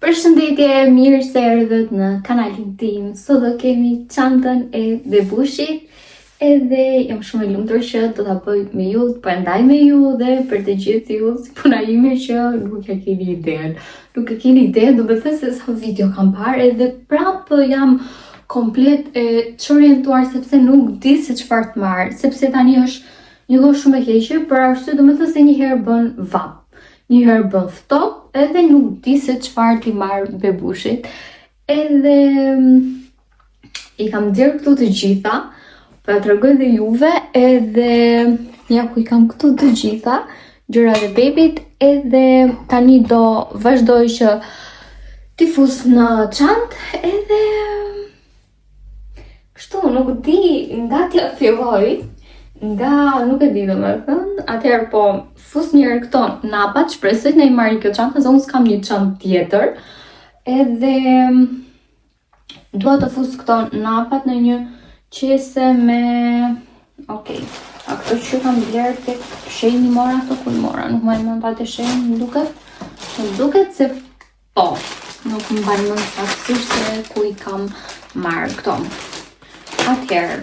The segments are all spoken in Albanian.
Përshëndetje, mirë se erdhët në kanalin tim. Sot do kemi çantën e bebushit. Edhe jam shumë e lumtur që do ta bëj me ju, po e ndaj me ju dhe për të gjithë ju si puna ime që nuk e keni idenë. Nuk e keni idenë, do me thënë se sa video kam parë edhe prapë jam komplet e çorientuar sepse nuk di se çfarë të marr, sepse tani është një kohë shumë e keqe, për arsye do me thënë se një herë bën vapë. Një herë bën ftohtë edhe nuk di se çfarë t'i marr bebushit. Edhe mm, i kam nxjerrë këtu të gjitha, po ja tregoj dhe juve, edhe ja ku i kam këtu të gjitha, gjërat e bebit, edhe tani do vazhdoj që t'i fus në çantë, edhe Kështu, nuk di nga t'ja filloj, nga nuk e di domethënë, atëherë po fus njëherë këto napat, shpresoj të na i marrë kjo çantë, se unë s'kam një çantë tjetër, edhe dua të fus këto napat në një qese me... Ok, a këto që kam blerë tek Shein i mora këto ku i mora, nuk mbaj mend a te Shein, më duket, më duket se Po, nuk mbaj mend saktësisht se ku i kam marrë këto. Atëherë,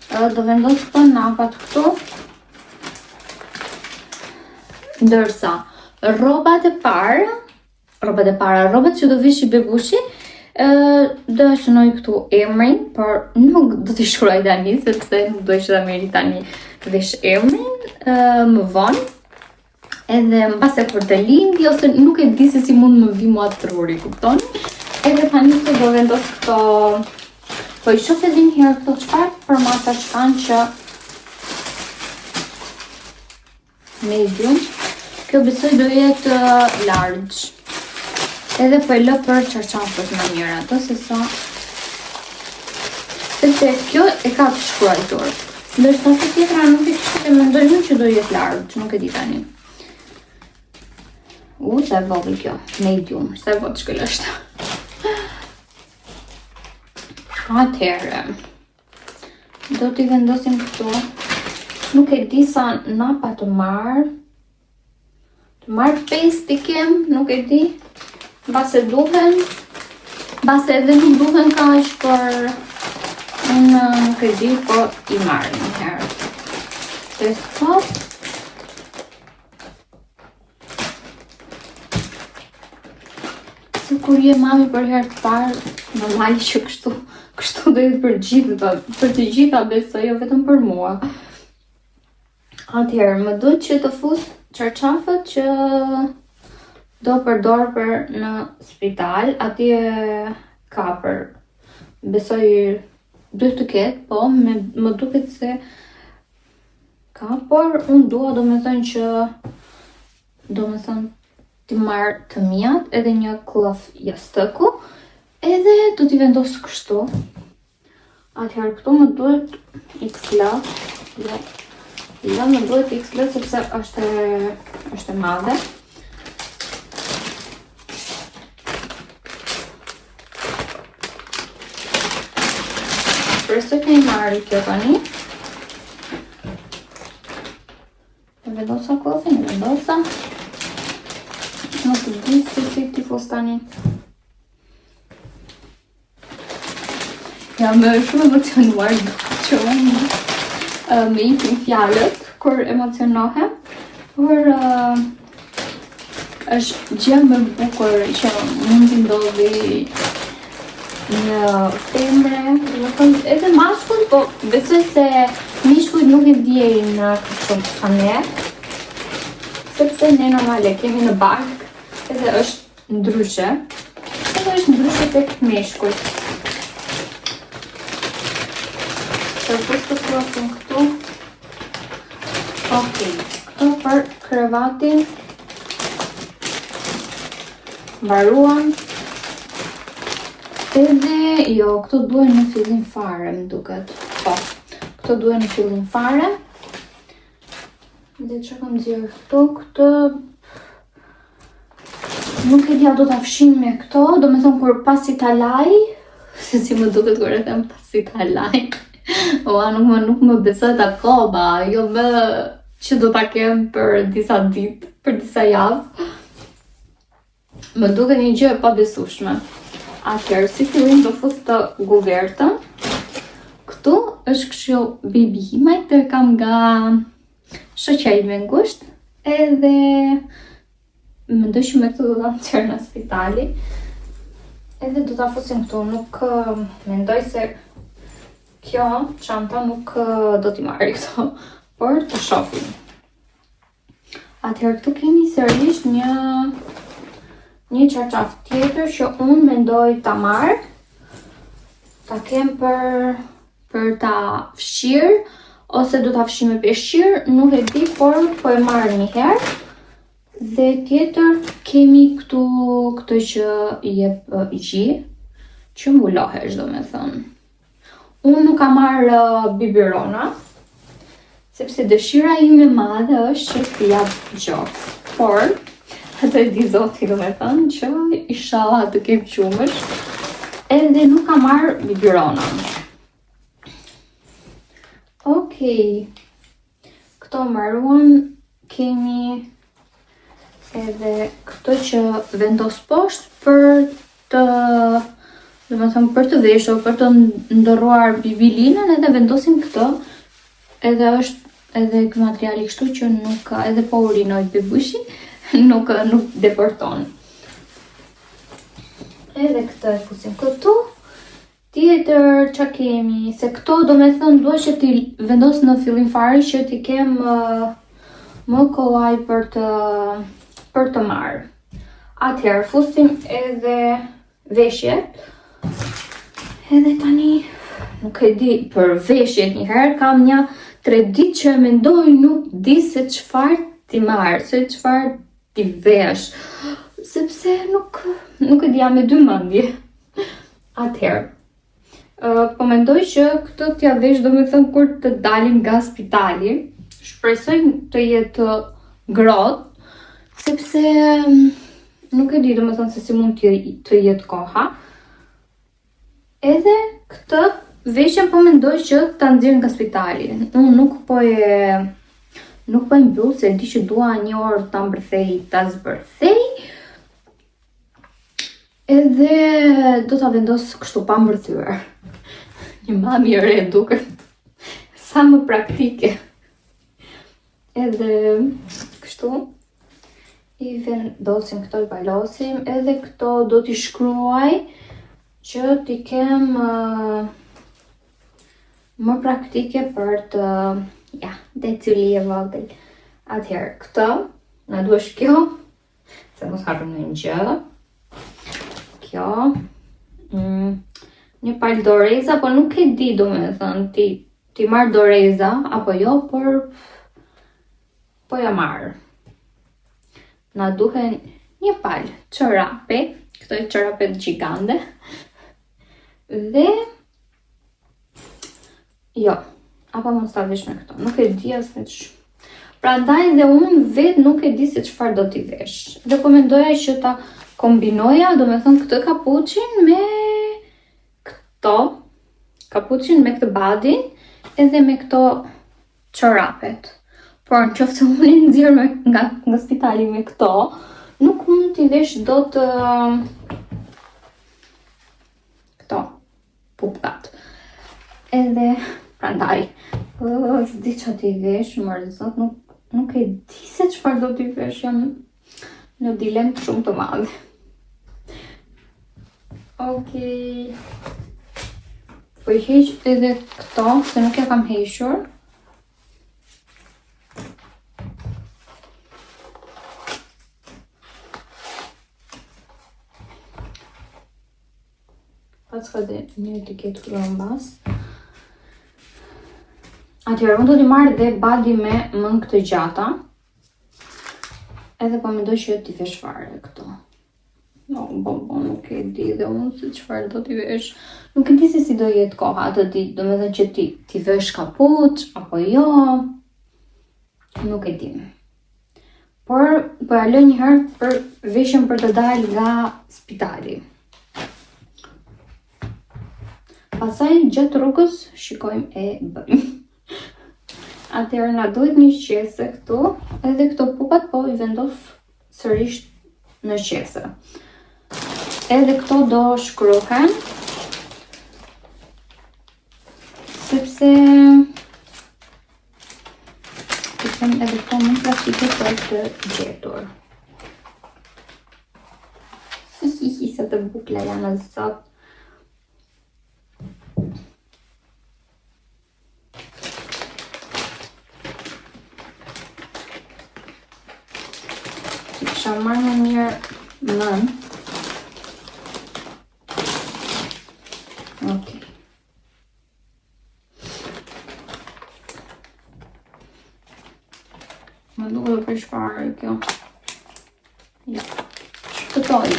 do vendos këto napat këtu. Ndërsa, rrobat e para, rrobat e para, rrobat që do vishi bebushi, do e shënoj këtu emrin, por nuk do t'i shkruaj tani, sepse nuk do që ta merri tani vesh emrin, më vonë. Edhe mbase kur të lindi ose nuk e di se si mund më vi mua truri, kupton? Edhe tani këtu do vendos këto Po i shoh edhe një herë këto çfarë përmasash kanë që medium. Kjo besoj do jetë uh, large. Edhe po e lë për çarçafët më mirë ato se sa sepse kjo e ka të shkruajtur. Ndërsa se tjetra nuk e kishte dhe mendoj unë që do jetë large, nuk e di tani. U, sa e vogël kjo, medium, sa e voçkël është. Atëherë, do t'i vendosim këtu. Nuk e di sa napa të marr. Të marr 5 t'i kem, nuk e di. Mbase duhen, mbase edhe nuk duhen kaq, por unë nuk e di, po i marr një herë. 5 copë. Se kur je mami për herë të parë, normal që kështu, kështu do jetë për gjithë, për të gjitha besoj, jo vetëm për mua. Atëherë, më duhet që të fus çarçafët që do përdor për në spital, atje ka për, besoj duhet të ketë, po, me, më duket se ka, por unë dua domethënë që, domethënë t'i marr të miat edhe një këllëf jastëku, edhe do t'i vendos kështu, Atëherë këtu më duhet XL. Jo. Jo, më duhet XL sepse është e është e madhe. Shpresoj të marrë kjo tani. E vendosa këllëfin, e vendosa. Nuk e di se si t'i fus tani. Jam shumë emocionuar që unë më ikin fjalët kur emocionohem, por uh, është gjë më e bukur që mund t'i ndodhi një femre, domethënë edhe mashkull, po besoj se meshkujt nuk e ndjejnë shumë sa ne, sepse ne normale kemi në bark, edhe është Ndryshe. Edhe është ndryshe tek meshkujt. Të fus të këllëfin këtu. Ok, këto për krevatin. Mbaruan. Edhe, jo, këto duhen në fillim fare, më duket. Po, këto duhen në fillim fare. Dhe që kam nxjerrë këto, këtë Nuk e di a do ta fshij me këto, domethënë kur pasi ta laj, se si më duket kur e them pasi ta laj. Ua, nuk më nuk më besohet akoma, jo më që do ta kem për disa ditë, për disa javë. Më duket një gjë e pabesueshme. Atëherë, si fillim do fus të guvertën. Këtu është kështu bebi imaj, të kam nga shoqja ime e ngushtë, edhe mendoj që me këtë do ta nxjerr nga spitali. Edhe do ta fusim këtu, nuk mendoj se kjo çanta nuk do t'i marrë këto, por të shohim. Atëherë këtu kemi sërish një një çarçaf tjetër që unë mendoj ta marr, ta kem për për ta fshirë ose do ta fshij me peshqir, nuk e di, por po e marr një herë. Dhe tjetër kemi këtu këtë që jep gji, që mbulohesh, domethënë. Unë nuk kam marrë uh, biberona, sepse dëshira ime e madhe është që t'i jap gjoks. Por, atë e di zoti domethënë, që ishalla të kem qumësh, edhe nuk kam marrë biberona. Okej, këto mbaruan, kemi edhe këto që vendos poshtë për të domethënë për të veshur, për të ndërruar bibilinën edhe vendosim këtë edhe është edhe ky materiali kështu që nuk edhe po urinoi bebushi nuk nuk depërton. Edhe këtë e fusim këtu. Tjetër ça kemi, se këto domethënë dua që t'i vendos në fillim fare që t'i kem uh, më kollaj për të për të marrë. Atëherë fusim edhe veshjet. Edhe tani nuk e di për veshjet një herë kam një tre ditë që e mendoj nuk di se çfarë t'i marr, se çfarë t'i vesh, sepse nuk nuk e di jam me dy mendje. Atëherë, uh, po mendoj që këtë t'ja vesh domethënë kur të dalim nga spitali, shpresoj të jetë ngrohtë, sepse mm, nuk e di domethënë se si mund të, të jetë koha. Edhe këtë veshjen po mendoj që ta nxjerr nga spitali. Unë nuk po e nuk po e mbyll se e di që dua një orë ta mbërthej, ta zbërthej. Edhe do ta vendos kështu pa mbërthyer. Një mami e re duket. Sa më praktike. Edhe kështu i vendosim këto i palosim, edhe këto do t'i shkruaj që t'i kem uh, më praktike për të ja, dhe cili e vogël. Atëherë, këto, na duhesh kjo, Se mos harroj ndonjë gjë. Kjo. Mm, një palë doreza, po nuk e di domethënë, t'i, t'i marr doreza, apo jo, por po ja marr. Na duhen një palë çorape, këto çorapet gjigande. Dhe Jo, apo mos ta vesh me këto, nuk e di as me që. Prandaj dhe unë vetë nuk e di se çfarë do t'i vesh. Dhe po mendoja që ta kombinoja, domethënë këtë kapuçin me këto, kapuçin me këtë badin, edhe me këto çorapet. Por në qoftë se unë i nxjerr me, nga, nga spitali me këto, nuk mund t'i vesh dot këto. Pupkat. Edhe, prandaj, s'di ça t'i vesh, more zot, nuk, nuk e di se çfarë do t'i vesh, jam në dilemë shumë të madhe. Okej. Po i heq edhe këto, se nuk ja kam hequr. Paska dhe një etiketë këtu mbas. Atëherë, unë do t'i marr dhe badi me mëngë të gjata. Edhe po mendoj që t'i vesh fare këto. No, bo, bo, nuk e di dhe unë se çfarë do t'i vesh. Nuk e di se si do jetë koha atë ditë, domethënë që t'i, t'i vesh kapuç, apo jo. Nuk e di. Por, po ja lë një herë për veshjen për të dalë nga spitali. Pastaj gjatë rrugës shikojmë e bëjmë. Atëherë na duhet një qese këtu, edhe këto pupat po i vendos sërish në qese. Edhe këto do shkruhen, sepse i kem edhe këto më praktike për të gjetur. Hi, hi, hi, sa të bukura janë sot. T'i kisha marrë më mirë nën. Ok. Më duket do prish fare kjo. Ja. Shpëtoj.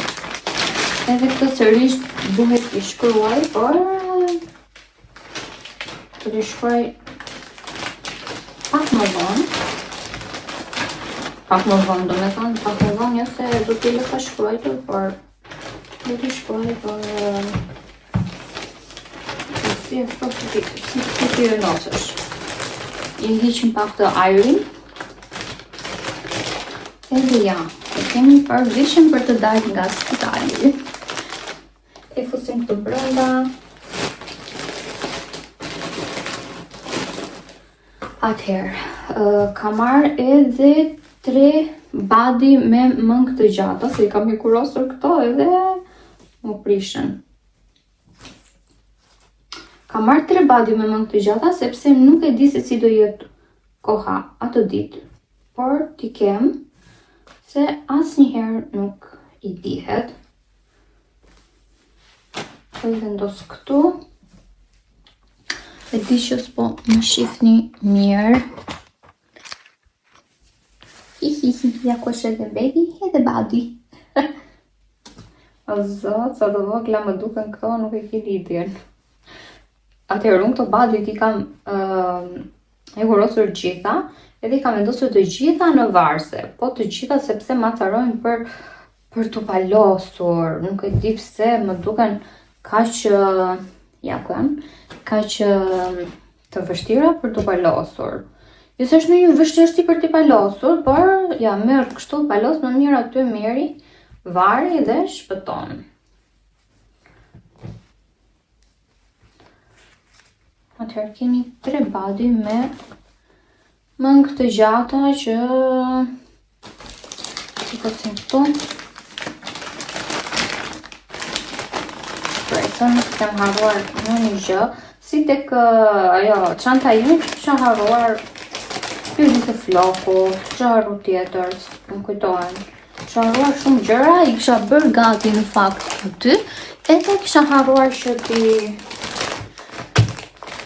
Edhe këtë sërish duhet t'i shkruaj, por do t'i shkruaj pak më vonë. Pak më vonë, domethënë, pak më vonë, jo se do t'i lë pa shkruajtur, por do t'i shkruaj për si e thotë si ti si si t'i vendosësh. I heqim pak të ajrin. Edhe ja, e kemi për veshjen për të dalë nga spitali. E fusim këtu brenda. Atëherë, kam marrë edhe tre badi me mëngë të gjata, se i kam hekurosur këto edhe m'u prishën. Kam marrë tre badi me mëngë të gjata, sepse nuk e di se si do jetë koha atë ditë, por t'i kem se asnjëherë nuk i dihet. Po i vendos këtu. E di që s'po më shifni mirë. Hi, hi, hi, ja ku është edhe bebi, edhe badi. O zot, sa të vogla më duken këto, nuk e keni idenë. Atëherë, unë këto badit i kam uh, hekurosur gjitha, edhe i kam vendosur të gjitha në varëse, po të gjitha sepse ma acarojnë për, për t'u palosur, nuk e di pse më duken kaq, ja ku janë, kaq të vështira për t'u palosur. Jo se është ndonjë vështirësi për t'i palosur, por ja merr kështu palos më mirë aty merri, vari dhe shpëton. Atëherë kemi tre badi me mëngë të gjata që t'i fusim këtu. Shpresoj mos të kem harruar ndonjë gjë, si tek ajo çanta ime që kisha harruar perukë floku, kisha harruar tjetër, më kujtohen. Kisha harruar shumë gjëra, i kisha bërë gati në fakt aty, edhe kisha harruar që t'i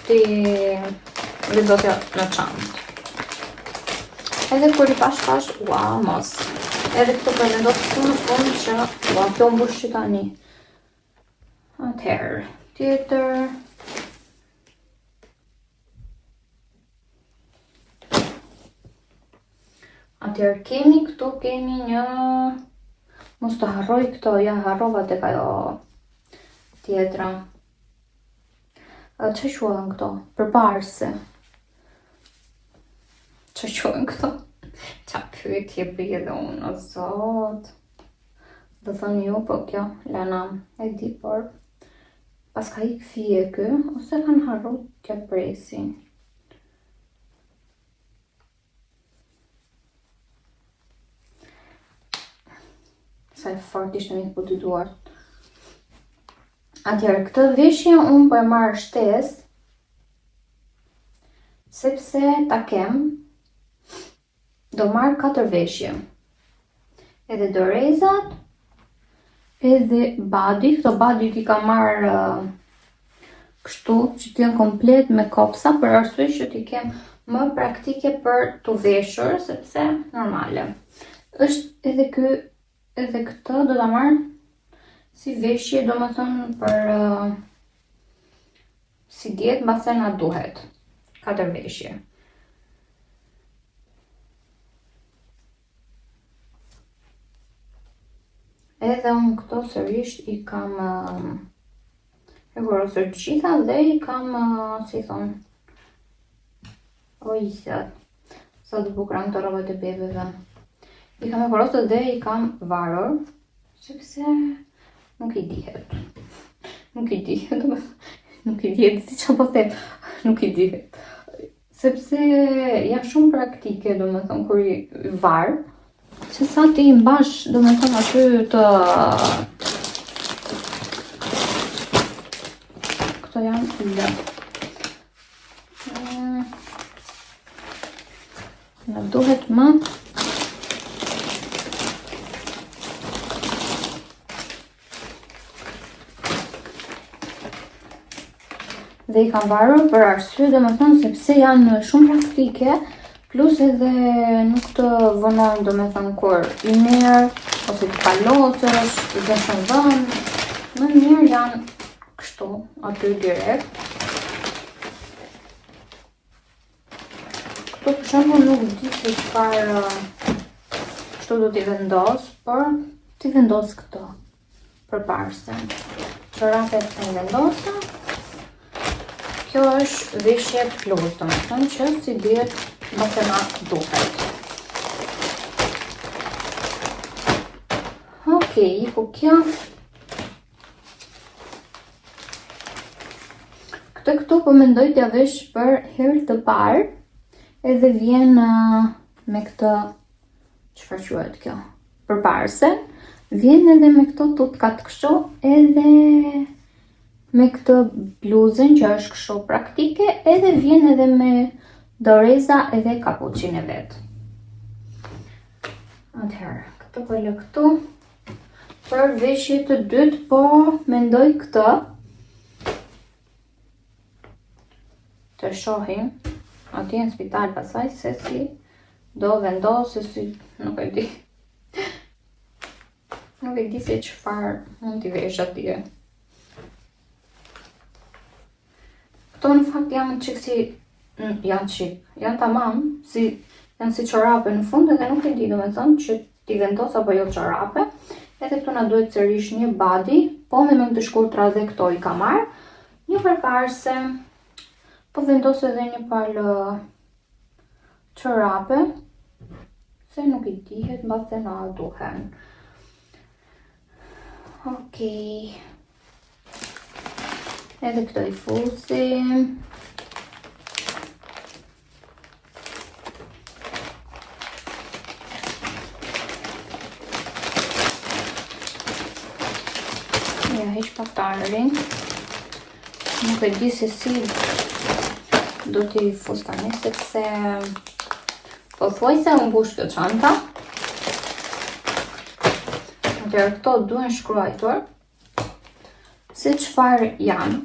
t'i vendosja në çantë. Edhe kur i pash pash, ua, mos. Edhe këto po vendos këtu në fund që, ua, kjo mbush që tani. Atëherë, tjetër... Atëherë kemi këtu kemi një mos të harroj këto, ja harrova tek ajo tjetra. Ça quhen këto? Përparëse. Ça quhen këto? Ça pyetje bëj edhe unë, o zot. Do thoni ju, po kjo, Lana, e di, por paska ik fije ky, ose kanë harru t'ja presin. Sa e fort ishte me këto dy duart. Atëherë, këtë veshje unë po e marr shtesë, sepse ta kem, do marr 4 veshje. Edhe dorezat, edhe badi, këto badi i kam marrë uh, kështu që të jenë komplet me kopsa për arsye që t'i kem më praktike për t'u veshur, sepse normale. Është edhe ky, edhe këtë do ta marr si veshje, domethënë për uh, si dietë mbase na duhet. Katër veshje. Edhe unë këto sërish i kam hekurosur të gjitha dhe i kam, si thonë, oj, sa të bukura këto rrobat e bebeve. I kam hekurosur dhe i kam varur, sepse. Nuk i dihet. Nuk i dihet, nuk i dihet, si ça po them, nuk i dihet. Sepse janë shumë praktike, domethënë, kur i var, se sa ti i mbash, domethënë, aty të... Këto janë lë. Na duhet më Dhe i kam varur për arsye, domethënë, sepse janë shumë praktike, plus edhe nuk të vonon, domethënë, kur i merr, ose të palosësh, zë shumë vend, më mirë janë kështu, aty direkt. Këto për shembull nuk di se çfarë kështu do t'i vendos, por t'i vendos këto përparëse. Çorapet e vendosa. Kjo është veshje plus, domethënë që s'i dihet mbase na duhet. Okej, iku kjo. Këtë këtu po mendoj t'ja vesh për herë të parë, edhe vjen me këtë, çfarë quhet kjo, përparëse, vjen edhe me këto tutkat kështu, edhe me këtë bluzën që është kështu praktike, edhe vjen edhe me doreza edhe kapuçin e vet. Atëherë, këtë po lë këtu. Për veshje të dytë, po mendoj këtë. Të shohim atje në spital pastaj se si do vendos, se si, nuk e di. Nuk e di se çfarë mund t'i vesh atje. Këto në fakt janë çik si janë çik, janë tamam si janë si çorape në fund edhe nuk e di domethënë që t'i vendos apo jo çorape. Edhe këtu na duhet sërish një body, po me mëngë të shkurtra dhe këto i kam marrë. Një përparëse, po vendos edhe një palë çorape, se nuk i dihet mbase na duhen. Okej. Edhe këto i fusim. Ja, heq pak tarin. Nuk e di se si do t'i fus tani, sepse pothuajse u mbush kjo çanta. Atëherë këto duhen shkruajtur se çfarë janë.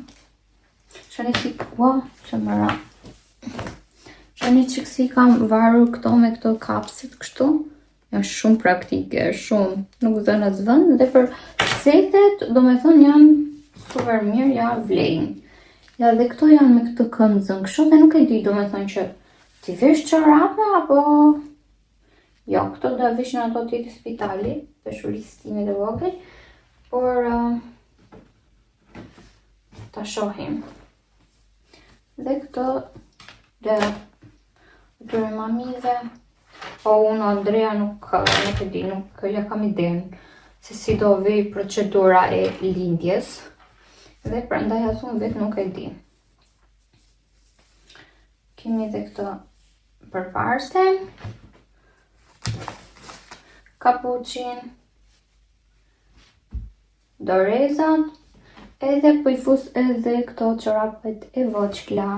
Shani si, ua, që më ra. Shani çik si kam varur këto me këto kapësit kështu. Janë shumë praktike, shumë, nuk zënë as vend dhe për setet, domethënë janë super mirë, ja vlejnë. Ja dhe këto janë me këtë këmzën kështu dhe nuk e di, domethënë që t'i vesh çorape apo jo, këto do veshin ato te spitali, dashurisë time të vogël, por uh, ta shohim. Dhe këto dhe atyre mamive, o unë Andrea nuk, nuk e di, nuk ja kam idenë se si do vej procedura e lindjes dhe prandaj as unë vetë nuk e di. Kemi dhe këto përparëse, kapuçin, Dorezat, edhe po i fus edhe këto çorapet e voçkla.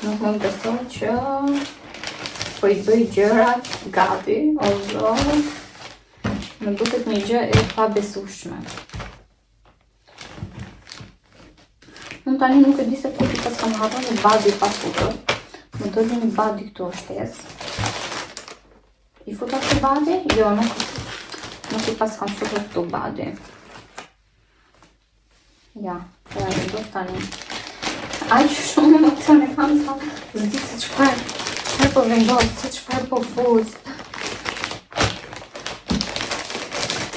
Nuk mund të besoj që po i bëj gjërat gati, o zot. Më duket një gjë e pabesueshme. Unë tani nuk e di se ku t'i paskam harruar një body pa futur. Më doli një body këtu shtesë. I futa këtë body? Jo, nuk, nuk i paskam futur këtu body. Ja, po e vendos tani. Aq shumë emocione kam sa s'di se çfarë, çfarë po vendos, se çfarë po fus.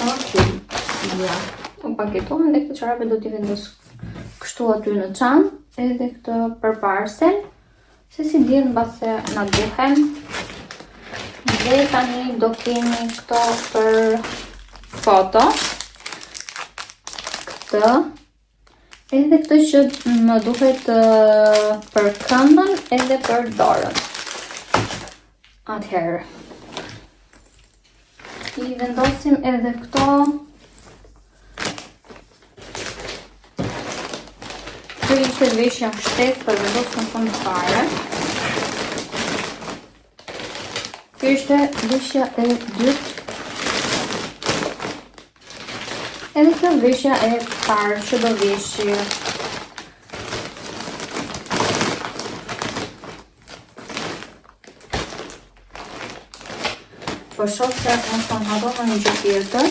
Okej, ja. U paketuan dhe këto çorape do t'i vendos kështu aty në çantë. Edhe këtë përparësen, se s'i dihet mbase na duhen. Dhe tani do kemi këto për foto. Këtë. Edhe këtë që më duhet për këmbën edhe për dorën. Atëherë. I vendosim edhe këto. Kjo ishte veshja shtesë po e vendos në fund fare. Kjo ishte veshja e dytë. Edhe kjo veshja e parë që do veshi. Po shoh se mos kam harruar ndonjë gjë tjetër.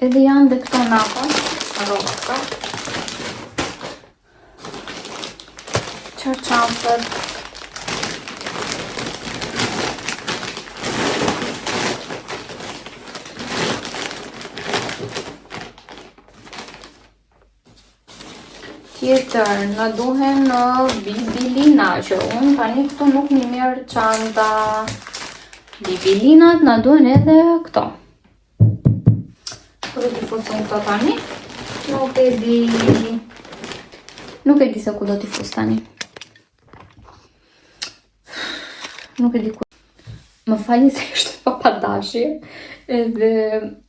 Edhe janë dhe këto napa, harrova këto. Çarçafët. Tjetër, na duhen në bibilina, që unë tani këtu nuk m'i merr çanta. Bibilinat na duhen edhe këto. Ku do t'i fusim këto tani? Nuk e di. Nuk e di se ku do t'i fus tani. Nuk e di ku. Më falni se ishte pa pa dashje. Edhe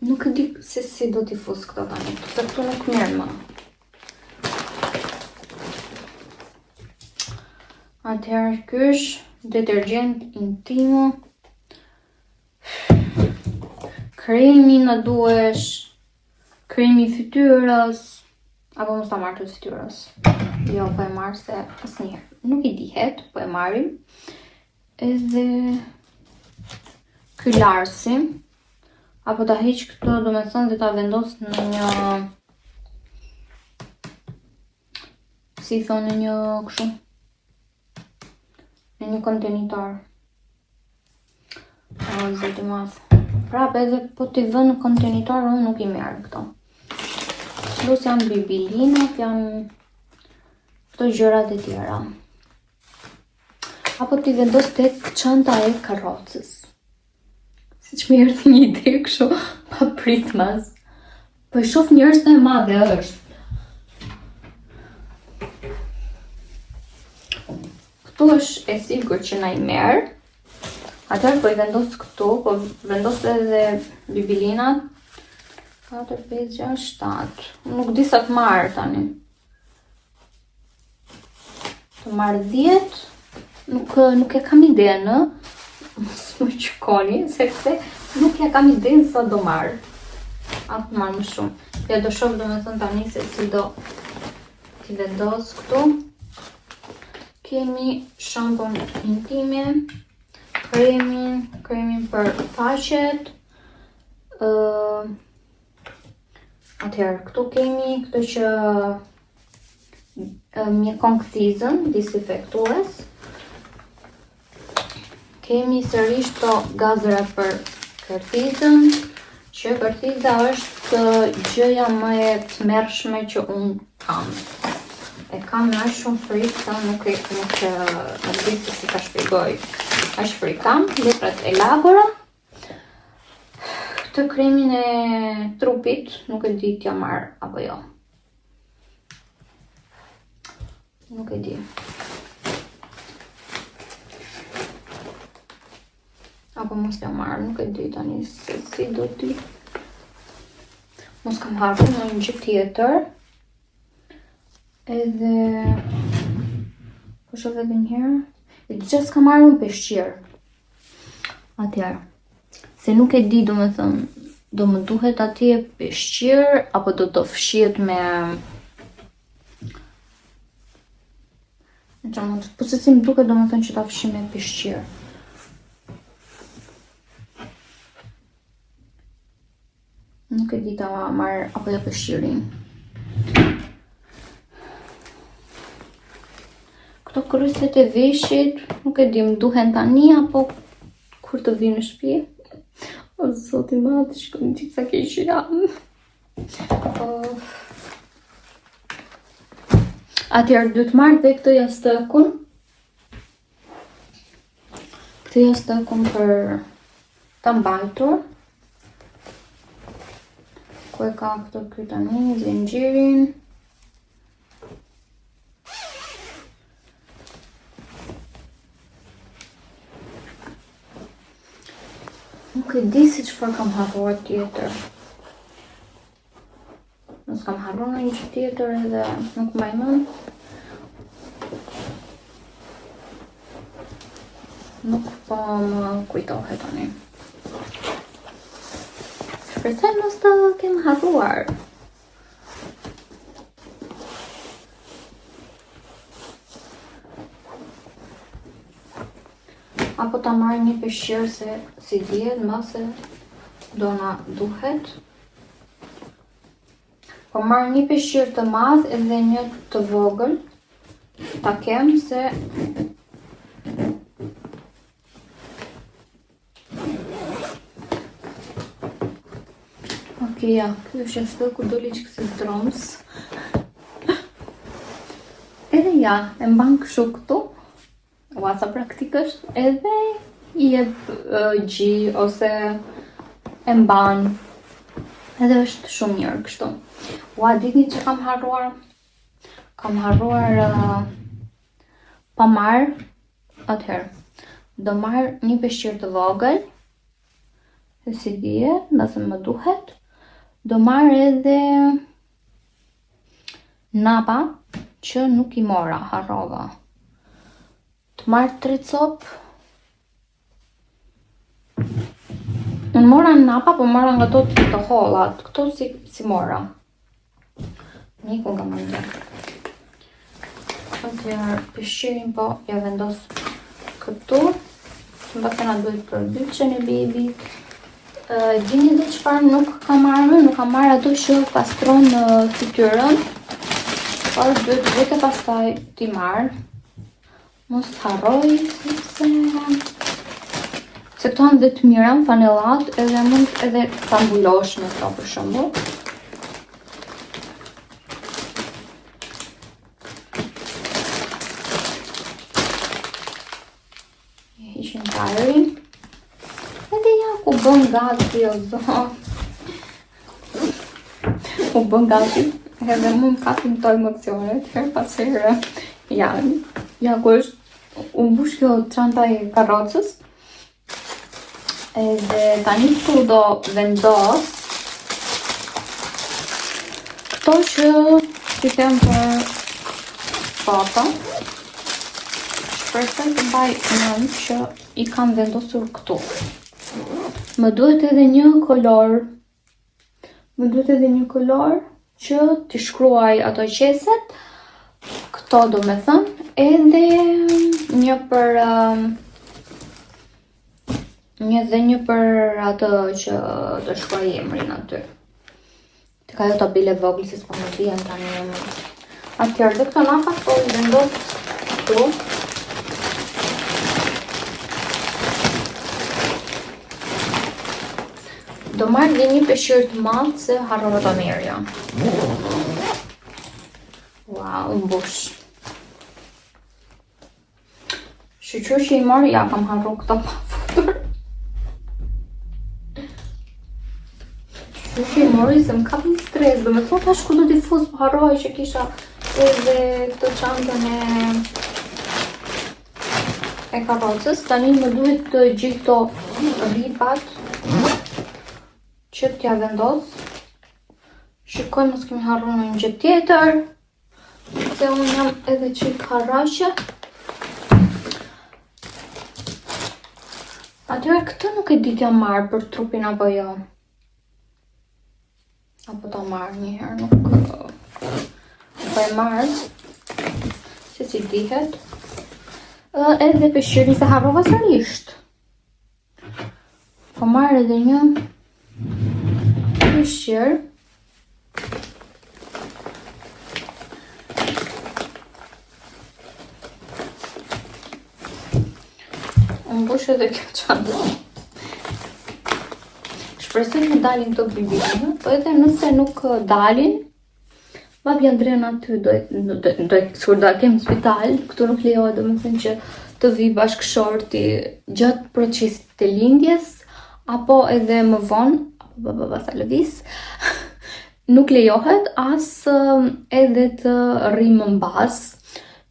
nuk e di se si do t'i fus këto tani. Se këtu nuk merr më. Atëherë ky është detergjent intimo. Kremi na duhesh, kremi i fytyrës, apo mos ta marr të fytyrës. Jo, po e marr se asnjëherë. Nuk i dihet, po e marrim. Edhe ky larësi, apo ta heq këtë, domethënë dhe ta vendos në një si i thonë në një kështu në një kontenitor. O, zot i madh. Prapë edhe po t'i vë në kontenitor, unë nuk i merr këto. Plus janë bibilinat, janë këto gjërat e tjera. Apo t'i vendos tek çanta e karrocës. Siç më erdhi një ide kështu, papritmas. Po e shoh njëherë sa e madhe është. Këtu është e sigurt që na i merr. Atëherë po i vendos këtu, po vendos edhe bibilinat. 4, 5, 6, 7. Nuk di sa të marr tani. Të marr 10, nuk, nuk e kam idenë, mos më gjykoni, sepse nuk e kam idenë sa do marr. A të marr më shumë. Ja do shoh domethënë tani se si do t'i vendos këtu. Kemi shampon intime, kremin, kremin për faqet, uh, Atëherë, këtu kemi këtë që mjekon kthizën, disinfektues. Kemi sërish këto gazra për kërthizën, që kërthiza është gjëja më e tmerrshme që unë kam. E kam me aq shumë frikë sa nuk e nuk nuk di se si ta shpjegoj. Aq frikë kam, letrat e lagura, Këtë kremin e trupit, nuk e di t'ja marr apo jo. Nuk e di. Apo mos t'ja marr, nuk e di tani se si do t'i. Mos kam harru ndonjë gjë tjetër. Edhe... Po shoh edhe një herë. E di që s'kam marrë unë peshqir. Atëherë, se nuk e di domethënë, do më duhet atje peshqir, apo do të fshihet me... Në që mund të... Po se si më duket domethënë që ta fshi me peshqir. Nuk e di ta marr apo jo peshqirin. Këto kryqëset e veshit, nuk e di, më duhen tani apo kur të vi në shtëpi. O zot i madh, shikoni gjithë sa keq që jam. Oh. Atëherë duhet marr dhe këtë jastëkun. Këtë jastëkun për ta mbajtur. Ku e ka këtë ky tani, zinxhirin. Nuk e di se çfarë kam harruar tjetër. Mos kam harruar ndonjë gjë tjetër edhe nuk mbaj mend. Nuk po më kujtohet tani. Shpresoj mos të kem harruar. Apo ta marr një peshqir se s'i dihet, mbase do na duhet. Po marr një peshqir të madh edhe një të vogël, ta kem se Ok, ja, ky është jastëku doli që kësi droms. Edhe ja, e mban kështu këtu. Ua, sa praktik është edhe i jep uh, gji ose e mban. Edhe është shumë mirë kështu. Ua, dini që kam harruar? Kam harruar uh, pa marr atëherë. Do marr një peshqir të vogël, se s'i dihet, mbase më duhet. Do marr edhe Napa që nuk i mora, harrova. Të marr tre copë. Unë mora napa, po mora nga ato të hollat. Këto s'i, s'i mora. M'iku nga mendja. Atëherë, peshqirin po ja vendos këtu. Mbase na duhet për byqen e bebit. Dini dhe çfarë nuk kam marrë, nuk kam marrë ato që pastron fytyrën, por duhet vetë pastaj t'i marr. Mos harroj sepse se këto janë dhe të mira, fanellat, edhe mund edhe ta mbulosh me to për shembull. E heqim ajrin. Edhe ja ku bën gati o zot. U bën gati. Edhe mu më kapin këto emocionet, herë pas here. Ja, ja ku është, u mbush kjo çanta e karrocës. Edhe tani këtu do vendos këto që t'i them për foto. Shpresoj të mbaj mend që i kam vendosur këtu. Më duhet edhe një kolor. Më duhet edhe një kolor që t'i shkruaj ato qeset. Këto domethënë, edhe një për um, një dhe një për atë që të shkruaj emrin aty. Tek ajo tabela e vogël se s'po më vjen tani në mend. Atëherë dhe këto napa po i vendos këtu. Do marr dhe një peshqir të madh se harrova ta merrja. Wow, u mbush. Shyqyr që i mori, ja kam harru këto pa futur. Shyqyr që i mori, se më kapi një stres, domethënë tash ku do t'i fus, po harrova që kisha edhe këtë çantën e e karrocës. Tani më duhet të gjithë këto rripat që t'ja vendos. Shikoj mos kemi harru ndonjë gjë tjetër. Se unë jam edhe çik harraqe. Atëherë këtë nuk e di t'ja marr për trupin apo jo. Apo ta marr një herë, nuk... Po e marr, se s'i dihet. Edhe peshqirin se harrova sërisht. Po marr edhe një peshqir. U mbush edhe kjo çantë. Shpresoj të dalin këto bilbilina, po edhe nëse nuk dalin, Babi Andrean aty do do do, do sikur do e kem në spital, këtu nuk lejohet domethënë që të vi bashkëshorti gjatë procesit të lindjes apo edhe më vonë, apo ba ba sa lëviz, nuk lejohet as edhe të rri më mbas.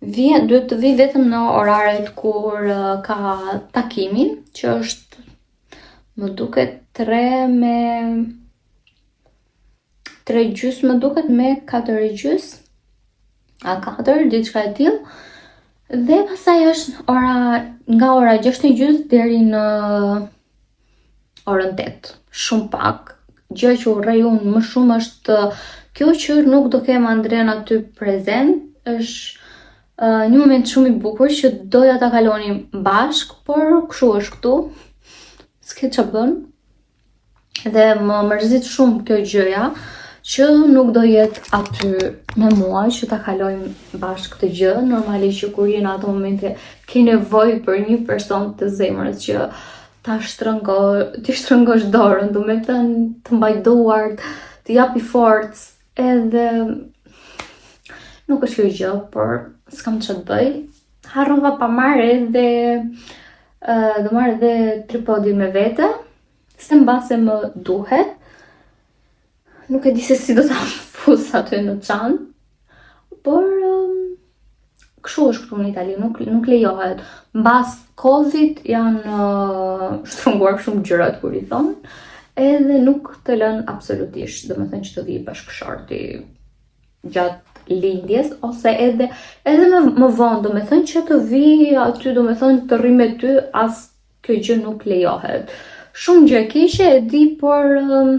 Vjen, duhet të vi vetëm në oraret kur ka takimin, që është më duket 3 me 3 gjysë më duket me 4 e gjysë, a 4, diçka e tillë. Dhe pastaj është ora nga ora 6 e gjysë deri në orën 8. Shumë pak. Gjë që urrej unë më shumë është kjo që nuk do kem Andrean aty prezent, është uh, një moment shumë i bukur që doja ta kalonim bashkë, por kshu është këtu. S'ke ça bën. Dhe më mërzit shumë kjo gjëja që nuk do jetë aty me mua që ta kalojmë bashkë këtë gjë. Normalisht që kur je në ato momente ke nevojë për një person të zemrës që ta shtrëngo, t'i shtrëngosh dorën, domethënë të mbaj duart, të japi forcë, edhe nuk është kjo gjë, por s'kam ça të bëj. Harrova pa marrë edhe uh, do marr edhe tripodin me vete, se mbase më duhet. Nuk e di se si do ta fus aty në çantë, por um, kështu është këtu në Itali, nuk nuk lejohet. Mbas Covid janë uh, shtrënguar shumë gjërat kur i thonë, edhe nuk të lën absolutisht, domethënë që të vijë bashkëshorti gjatë lindjes ose edhe edhe më, më vonë, domethënë që të vijë aty, domethënë të rri me ty as kjo gjë nuk lejohet. Shumë gjë e keqe e di, por um,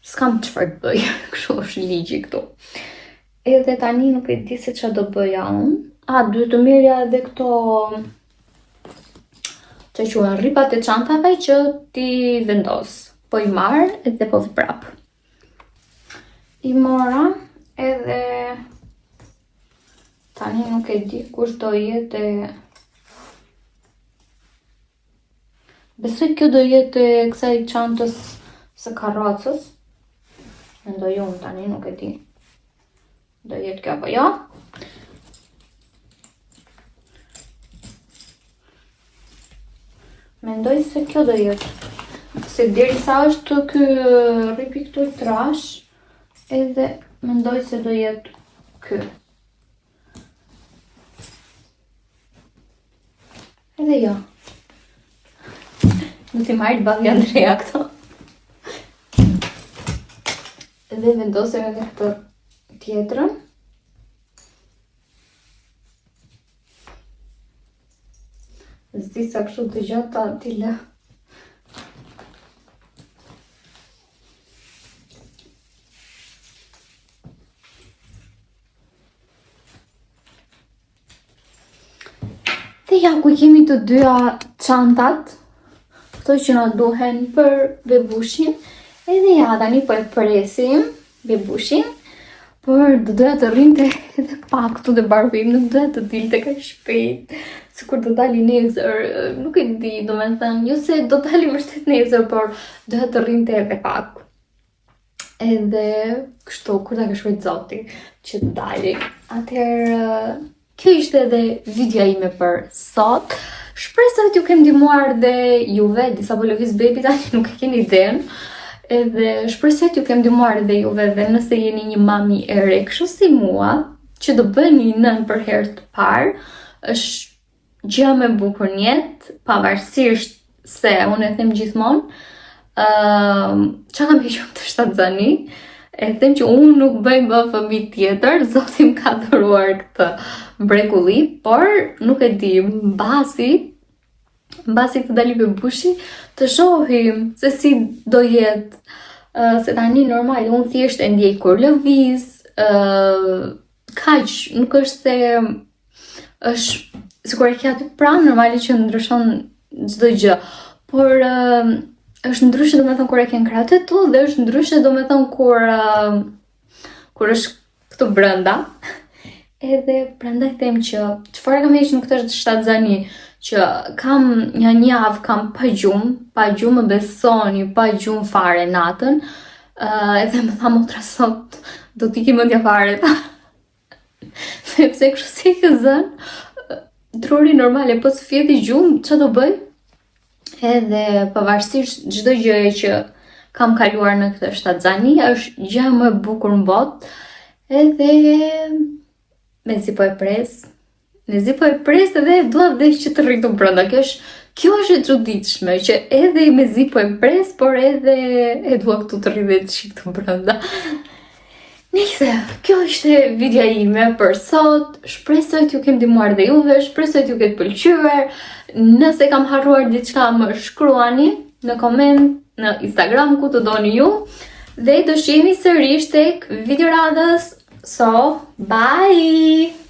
s'kam çfarë të bëj. Kështu është ligji këtu. Edhe tani nuk e di se çfarë do bëja unë. A, duhet të merrja edhe këto që quhen rripat e çantave që t'i vendos. Po i marr edhe po vi prap. I mora edhe tani nuk e di kush do jetë Besoj kjo do jetë e kësaj çantës së karrocës. Mendoj unë tani, nuk e di. Do jetë kjo apo jo. Mendoj se kjo do jetë. Se derisa është ky rripi këtu i trash, edhe mendoj se do jetë ky. Edhe jo. Do t'i marrë babi Andrea këto. Dhe vendosim edhe këtë tjetrën. S'di sa kështu të gjata t'i lë. Dhe ja ku kemi të dyja çantat, këto që na duhen për bebushin, edhe ja tani po e presim bebushin, por do doja të rrinte edhe pak këtu te barku im, nuk doja të dilte kaq shpejt, sikur do dali nesër, nuk e di, domethënë, jo se do dali vërtet nesër, por doja të rrinte edhe pak. Edhe kështu, kur ta ketë shkruajt Zoti që të dali. Atëherë, Kjo ishte edhe videoja ime për sot. Shpresoj t'ju kem ndihmuar dhe juve, disa po lëviz bebi tani nuk e keni idenë. Edhe shpresoj t'ju kem ndihmuar dhe juve dhe nëse jeni një mami e re, kështu si mua, që do bëheni nënë për herë të parë, është gjëja më e bukur në jetë, pavarësisht se unë e them gjithmonë, ëm uh, ça kam hequr këtë shtatzëni, e them që unë nuk bëj më fëmijë tjetër, Zoti më ka dhuruar këtë mrekulli, por nuk e di, mbasi mbasi të dali bebushi, të shohim se si do jetë, uh, se tani normal, unë thjesht e ndjej kur lëviz, uh, kaq, nuk është se është sikur e ke aty pranë normali që ndryshon çdo gjë. Por uh, është ndryshe domethënë kur e ke në krahët e tu dhe është ndryshe domethënë kur uh, kur është këtu brenda. Edhe prandaj them që çfarë kam hequr në këtë shtatzani që kam një një javë kam pa gjumë, pa gjumë më besoni, pa gjumë fare natën. Uh, edhe më tha motra sot, do t'i ki mendja fare. Sepse kështu si e ke zënë, truri normal e po s'fjeti gjumë, ça do bëj? Edhe pavarësisht çdo gjëje që kam kaluar në këtë shtatzani, është gjëja më e bukur në botë. Edhe mezi po e pres. Mezi po e pres edhe dua vdes që të rri këtu brenda. Kjo është kjo është e çuditshme që edhe mezi po e pres, por edhe e dua këtu të rri dhe të shih këtu brenda. Nejse, kjo ishte videoja ime për sot. Shpresoj t'ju kem ndihmuar dhe juve, shpresoj t'ju ketë pëlqyer. Nëse kam harruar diçka, më shkruani në koment, në Instagram ku të doni ju. Dhe do shihemi sërish tek video radhës. So, bye!